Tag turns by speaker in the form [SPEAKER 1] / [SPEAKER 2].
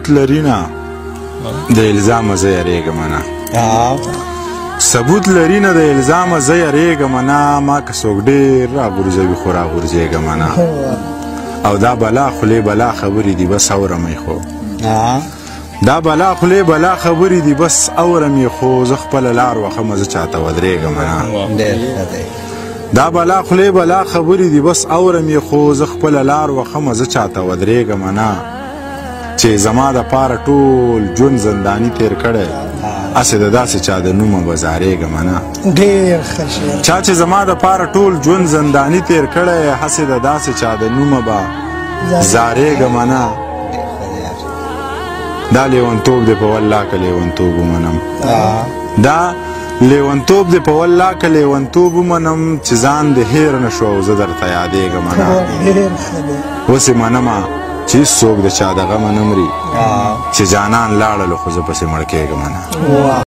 [SPEAKER 1] ثبوت لري نه د الزامه زه یریږم نه، ثبوت لري نه د الزامه زه یریږم نه، ما که څوک ډېر راغورځوي خو راغورځېږم نه. او دا بلا خولې بلا خبرې دي بس اورم یې خو، دا بلا خولې بلا خبرې دي بس اورم یې خو، زه خپله لار وښمه زه چاته ودرېږم نه. دا بلا خولې بلا خبرې دي بس اورم یې خو، زه خپله لار وښمه زه چاته ودرېږم نه. چې زما د پاره ټول ژوند زنداني تېر کړی، هسې د داسې چا د نومه به ځارېږم نه.
[SPEAKER 2] ډېر ښه شعر.
[SPEAKER 1] چا چې زما د پاره ټول ژوند زنداني تېر کړی، هسې د داسې چا د نومه به ځارېږم نه. دا لیونتوب دی په والله که لیونتوب ومنم، دا لیونتوب دی په والله که لیونتوب ومنم، چې ځان دې هېر نه شو او زه درته یادېږم نه. اوس یې منمه چې هېڅوک د چا د غمه نه مري، چې جانان لاړلو خو زه پسې مړ کېږم نه.